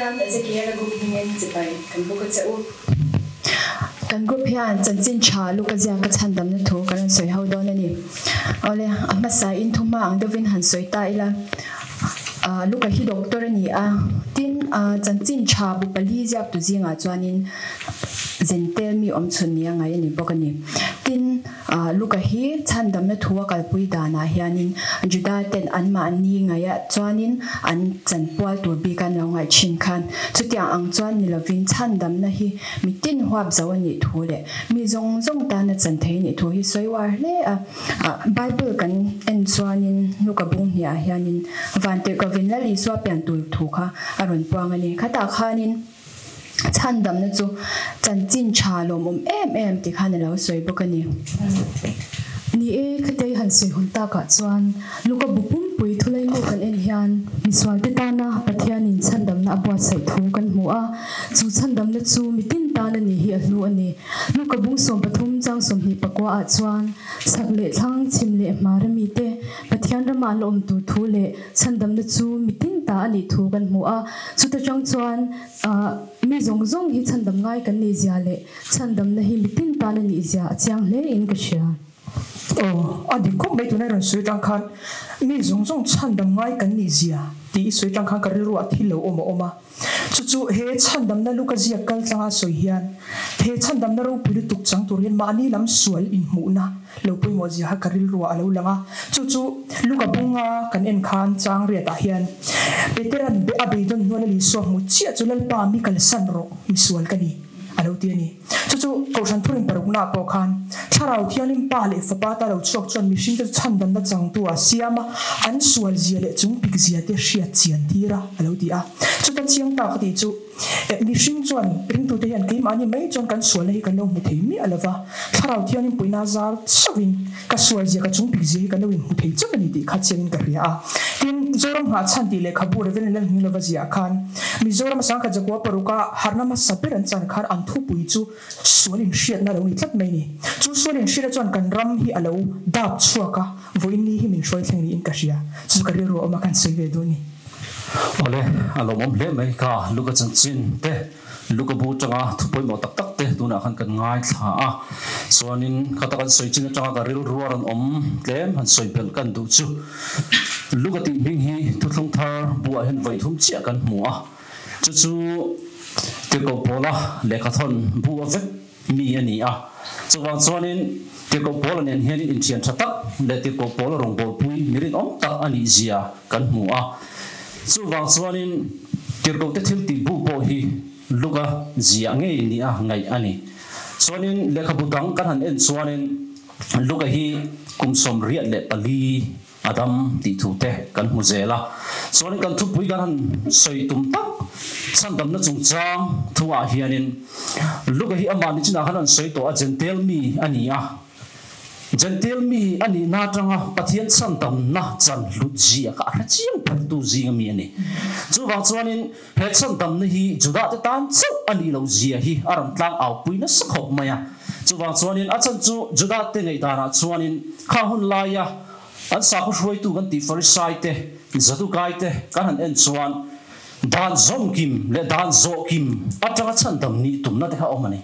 Pathian Ezekiela group hmingin chibai kan bawk a che u. Kan group hian chanchin tha Luka ziaka chhandamna thu kan rawn sawi ho dawn a ni. Awle, a hmasa in thuhma ang deuhin han sawi ta ila. Luka hi doctor a ni a, tin chanchin tha bu pali ziaktu zingah chuanin zentel mi awmchhun nia ngai a ni bawk a ni. Tin, Luka hi chhandamna thu a kalpui danah hianin Juda ten anmahni ngaihah chuanin an chanpual tur bik an lo ngaih thin khan chutiang ang chuan ni lovin chhandamna hi mitin huap zo a nih thu leh mi zawng zawng tana chan thei a nih thu hi sawi uar hle a. Bible kan en chuanin Luka bung hniah hianin Vantirhkovin Lal Isua pian tur thu kha a rawn puang a ni. Khatah khanin. Chhandamna chu chanchin tha lawmawm em em ti khan a lo sawi bawk a ni. Ni e, khatei han sawi hun takah chuan Luka bu pumpui thulaimu kan en hian misualte tana Pathianin chhandamna a buatsaih thu kan hmu a, chu chhandamna chu mitin tan a ni hi a hlu a ni. Luka bung 13 chang 21 ah chuan chhak leh thlang, chhim leh hmar a mite Pathian rama an la awm tur thu leh Chhandamna chu mitin ta a nih thu kan hmu a, chuta tang chuan mi zawng zawng hi chhandam ngai kan nih zia leh chhandamna hi mitin tan a nih zia a chiang hle in ka hria. Aw, a dik khawp mai tuna i rawn sawi tang khan mi zawng zawng chhandam ngai kan nih zia tih i sawi tang khan ka rilru ah thil lo awm a awm a. Chu chu he chhandamna luka ziak kal tlanga sawi hian he chhandamna ropui lutuk chang tur hian mahni lam sual inhmuhna lo pawimawh zia kha ka rilruah a lo lang a. Chu chu luka bunga kan en khan chang riatah hian Peteran a beidawn hnuan a Isua hmu chiah chu Lalpa mi kalsan rawh, misual ka ni a lo ti a ni. Chu chu Kohhran Thurin paruknaah pawh khan Thlarau Thianghlim Pa leh Fapa ta lo chhuak chuan mihringte chu chhandamna changtu a siam a, an sual zia leh chung pik zia te hriat chian tir a, a lo ti a. Chuta chiang ta ka tih chu, mihring chuan ringtute hian keimahni mai chuan kan sualna hi kan lo hmu thei miah lo va, Thlarau Thianghlim puihna zar chauhin ka sual zia, ka chung pik zia hi kan lo inhmu thei chauh a ni tih kha chiangin ka hria a. Tin, Zoram nghahchhan tih lehkhabu Rev. Lalhmilova ziah khan Mizoram a sangkhat zakua paruka harna hmasa ber an chan khan an thupui chu sual inhriatna a lo ni tlat mai ni. Chu sual inhriatna chuan kan ram hi a lo dap chhuak a, vawiin ni hi min hruai thleng niin ka hria. Chu chu ka rilru a awm a, kan sawi ve dawn ni. Awle, a lawmawm hle mai ka Luka chanchin te, Luka bu atanga thu pawimawh tak tak te tunah khan kan ngaithla a. Chuanin khata kan sawi chin atanga ka rilru a rawn awm tlem han sawi belh kan duh chu Luka tih hming hi thuthlung thar buah hian vawi thum chiah kan hmu a, chu chu Tirhkoh Pawla lehkhathawn bu a vek mi a ni a. Chuvang chuanin Tirhkoh Pawla nen hianin inthian tha tak leh Tirhkoh Pawla rawngbawlpui mi rinawm tak a nih zia kan hmu a. Chuvang chuanin Tirhkohte thil tih bu pawh hi Luka ziah ngei nia ngaih a ni. Chuanin lehkhabu dang kan han en chuanin Luka hi kum 84 a dam tih thu te kan hmu zel a. Chuanin kan thupui kan han sawi tum tak chhandamna chungchang thuah hianin Luka hi amah nichinah khan an sawi tawh a, Jentail mi a ni a. Jentail mi a nihna atanga Pathian chhandamna chan hlut zia kha a hre chiang phertu zinga mi a ni. Chuvang chuanin he chhandamna hi Judahte tan chauh a nih loh zia hi a rawn tlang aupui nasa khawp mai a. Chuvang chuanin a chan chu Judahte ngaihdanah chuanin kha hun laia an sakhaw hruaitu kan tih Farisaite, Zadukaite kan han en chuan dan zawmkim leh dan zawhkim atanga chhandam nih tumna te kha a awm a ni.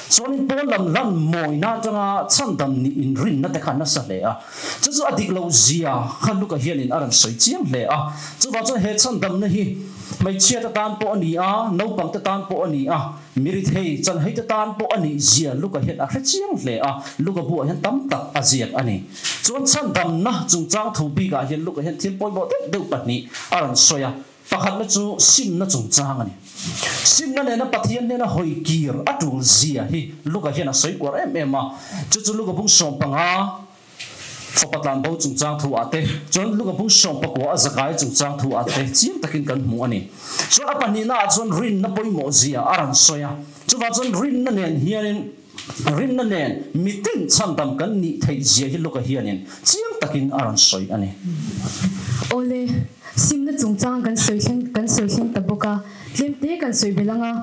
Chuanin pawn lam lan mawina atanga chhandam nih inrinna te kha nasa hle a. Chu chu a dik loh zia kha Luka hianin a rawn sawi chiang hle a. Chuvang chuan he chhandamna hi hmeichhiate tan pawh a ni a, naupangte tan pawh a ni a, Mirithei chanheite tan pawh a nih zia Luka hian a hre chiang hle a, Luka buah hian tam tak a ziak a ni. Chuan chhandamna chungchang thu bikah hian Luka hian thil pawimawh deuh deuh pahnih a rawn sawi a, pakhatna chu simna chungchang a ni. Simna nena Pathian hnena hawi kir a tul zia hi Luka hian a sawi uar em em a, chu chu Luka bung 15, Fapa tlanbo chungchang thu ah te, chuan Luka bung 19 a zakai chungchang thu ah te chiang takin kan hmu a ni. Chuan a pahnihna ah chuan rinna pawimawh zia a rawn sawi a, chuvang chuan rinna nen hianin rinna nen mitin chhandam kan nih theih zia hi Luka hianin chiang takin a rawn sawi a ni. Awle, simna chungchang kan sawi thleng kan sawi thleng ta bawk a. Tlemte kan sawi belh ang a,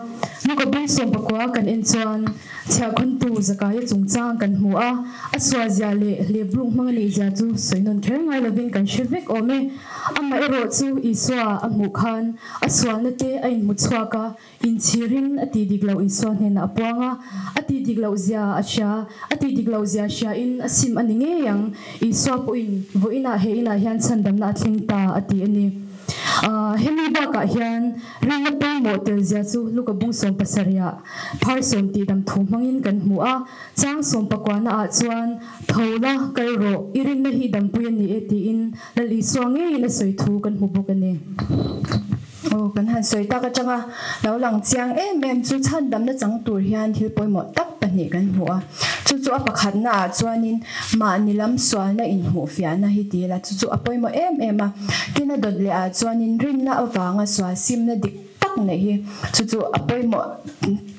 Luka bung sawmpakua kan en chuan chhiahkhawntu Zakaia chungchang kan hmu a, a sualzia leh hlebruk hmang a nihzia chu sawi nawn kher ngai lovin kan hre vek awm e. Amaherawh chu Isua a hmuh khan a sualna te a inhmu chhuak a, Inchhirin a tih dik loh Isua hnenah a puang a, a tih dik loh zia a hria, a tih dik loh zia hriain a sim a ni ngei ang. Isua pawhin vawiinah he inah hian chhandamna a thleng ta a ti a ni. Hemi bakah hian rinna pawimawh tel zia chu Luka bung sawmpasarihah phar sawm tihdam thu hmangin kan hmu a, chang sawmpakuana ah chuan tho la kal rawh, i rinna hi dampui a ni e tiin Lal Isua ngeiin a sawi thu kan hmu bawk a ni. Aw, kan han sawi tak atanga lo lang chiang em em chu chhandamna chang tur hian thil pawimawh tak pahnih kan hmu a. Chu chu a pakhatna ah chuanin mahni lam sualna inhmuhfiahna hi ti ila chu chu a pawimawh em em a. Tin a dawt leh ah chuanin rinna avanga sual simna dik tak neih hi chu chu a pawimawh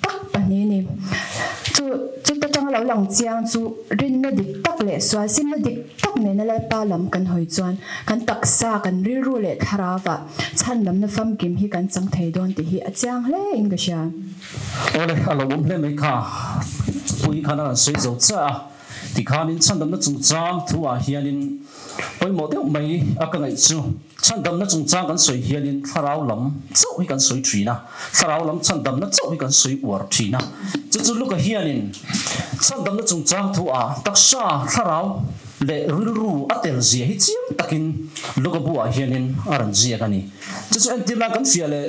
tak pahnih a ni. Chu chuta tanga lo lang chiang chu rinna dik tak leh sual simna dik tak nena Lalpa lam kan hawi chuan kan taksa, kan rilru leh thlarauah chhandamna famkim hi kan chang thei dawn tih hi a chiang hle in ka hria. Awle, a lo awm hle mai kha. Pui khan a rawn sawi zo chiah a, tikhanin chhandamna chungchang thu ah hianin pawimawh deuh mai a ka ngaih chu. Chhandamna chungchang kan sawi hianin thlarau lam chauh hi kan sawi thin a, thlarau lam chhandamna chauh hi kan sawi uar thin a. Chu chu Luka hianin chhandamna chungchang thu ah taksa, thlarau leh rilru a tel zia hi chiang takin Luka bu ah hianin a rawn ziak a ni. Chu chu entirna kan fiah leh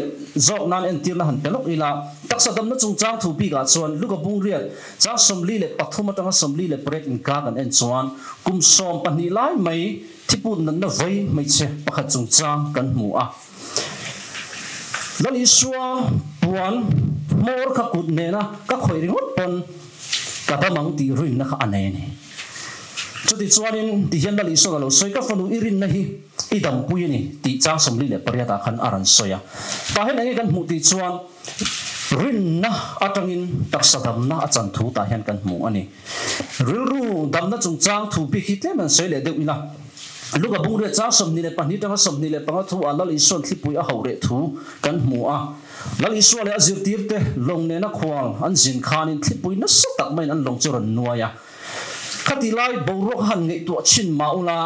zawk nan entirna han pe lawk ila, taksa damna chungchang thu bik ah chuan Luka bungriat chang 43 atanga 48 inkar kan en chuan kum 12 lai mai Thiput natna vawi hmeichhe pakhat chungchang kan hmu a. Lal Isua puan hmawr kha kut nena ka khawih ringawt pawn ka dam ang tih rinna kha a nei a ni. Chuti chuanin tihian Lal Isua'n a lo sawi, Ka fanu i rinna hi i dampui a ni tih chang 48 ah khan a rawn sawi a. Tah hian enge kan hmuh tih chuan rinna atangin taksa damna a chan thu tah hian kan hmu a ni. Rilru damna chungchang thu bik hi tlem an sawi leh deuh ila, Luka bungriat chang 22 atanga 25 thu ah Lal Isua'n thlipui a hauh reh thu kan hmu a. Lal Isua leh a zirtirte lawng nena khual an zin khanin thlipui nasa tak maiin an lawng chu rawn nuai a. Khati lai boruak a han ngaihtuah chhin mah ula,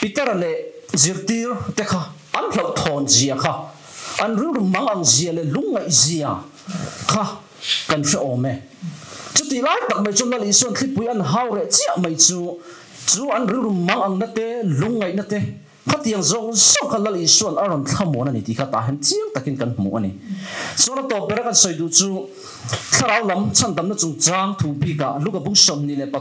Peter-a leh zirtirte kha an hlauhthawn zia kha, an rilru mang ang zia leh lungngaih zia kha kan hre awm e. Chutih lai tak mai chu Lal Isua'n thlipui an hau reh chiah mai chu, chu an rilru mang angna te, lungngaihna te, khatiang zawng zawng kha Lal Isua'n a rawn thlamuan a ni tih kha tah hian chiang takin kan hmu a ni. Chuan a tawp bera kan sawi duh chu Thlarau lam chhandamna chungchang thu bikah Luka bung 23,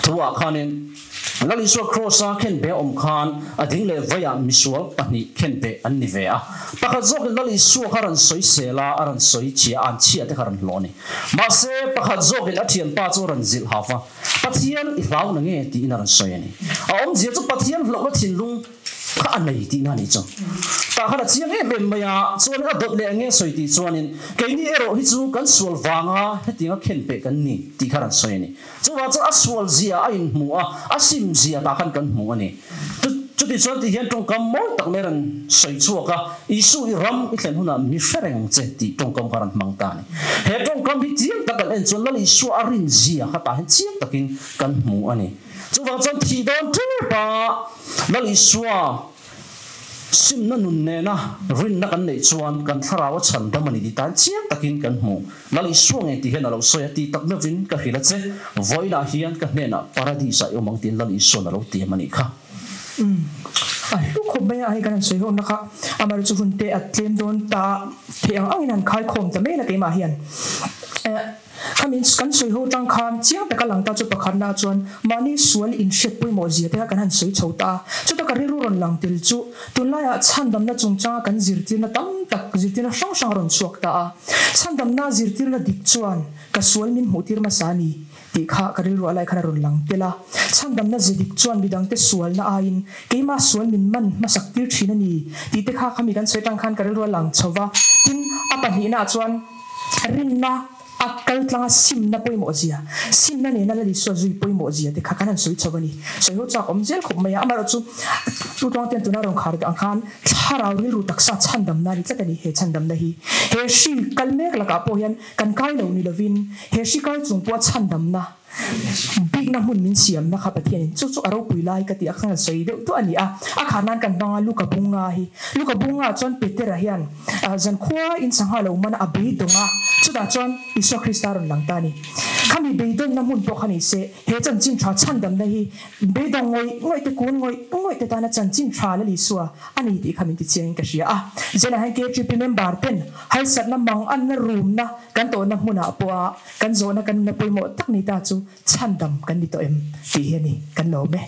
Thu ah khanin Lal Isua Kraws a khen be awm khan a ding leh vei ah misual pahnih khen be an ni ve a. Pakhat zawkin Lal Isua kha rawn sawi sel a, a rawn sawi chhia a, an chhia te kha rawn hlawh a ni. Mahse, pakhat zawkin a thianpa chu a rawn zilh hau va, Pathian i hlau na nge? tiin a rawn sawi a ni. A awmzia chu Pathian hlauhna thinlung Kha a nei tihna a nih chu. Tah khan a chiang em em mai a, chuanin a dawt leh eng nge sawi tih chuanin keini erawh hi chu kan sual vanga hetianga khen peh kan ni tih kha rawn sawi a ni. Chuvang chuan a sual zia a inhmu a, a sim zia tah khan kan hmu a ni. Chuti chuan ti hian tawngkam mawi tak mai rawn sawi chhuak a, Isu i ram i thlen hunah mi hre reng che tih tawngkam kha rawn hmang ta a ni. He tawngkam hi chiang tak kan en chuan Lal Isua a rin zia kha tah hian chiang takin kan hmu a ni. Chuvang chuan thih dawn tep a, Lal Isua simna nun nena rinna kan neih chuan kan thlarau a chhan dam a ni tih tan chiang takin kan hmu. Lal Isua ngei tih hian a lo sawi a, tih tak meuhvin ka hrilh a che, vawiinah hian ka hnenah Paradis ah i awm ang tiin Lal Isua'n a lo tiam a nih kha. Umm, a hlu khawp mai a, hei kan han sawi ho na kha, amaherawhchu chu hun te a tlem dawn ta a, theih ang angin han khai khawm ta mai la keimah hian. Khami kan sawi ho tang khan chiang taka lang ta chu pakhatna chuan mahni sual inhriat pawimawh zia te kha kan han sawi chho ta a. Chuta ka rilru rawn lang tel chu tunlaiah chhandamna chungchanga kan zirtirna tam tak zirtirna hrang hrang a rawn chhuak ta a. Chhandamna zirtirna dik chuan ka sual min hmuhtir hmasa a ni tih kha ka rilru a lai khan a rawn lang tel a. Chhandamna ze dik chuan midangte sualna aiin keimah sual min man hmasak tir thin a ni tih te kha khami kan sawi tang khan ka rilru a lang chho va. Tin, a pahnihnaah chuan rinna. A kal tlanga simna pawimawh zia, simna nena Lal Isua zui pawimawh zia te kha kan han sawi chho a ni. Sawi ho chak awm zel khawp mai a, amaherawhchu tu tluang ten tuna rawn khar ang khan thlarau rilru taksa chhandamna a ni tlat a ni he chhandamna hi. He hri kal mek lakah pawh hian kan kai lo ni lovin he hri kai chung pawha chhandamna bikna hmun min siamna kha Pathianin chu chu a ropui lai ka tih a khan sawi deuh duah a ni a. A khar nan kan hmang a Luka Bunga hi. Luka Bunga chuan Petera hian zankhua in sangha lo man a beidawng a, chutah chuan Isua Krista rawn lang ta a ni. Khami beidawnna hmun pawh kha ni se, he chanchin tha chhandamna hi beidawng ngawih ngawih te kun ngawih ngawih te tana chanchin tha Lal Isua a ni tih kha min ti chiangin ka hria a. Zenah hian KTP member ten harsatna mang anna rumna kan tawhna hmunah pawha Kan zawhna kan nuna pawimawh tak ni ta chu chhandam kan ni tawh em tih hi a ni, kan lawm e.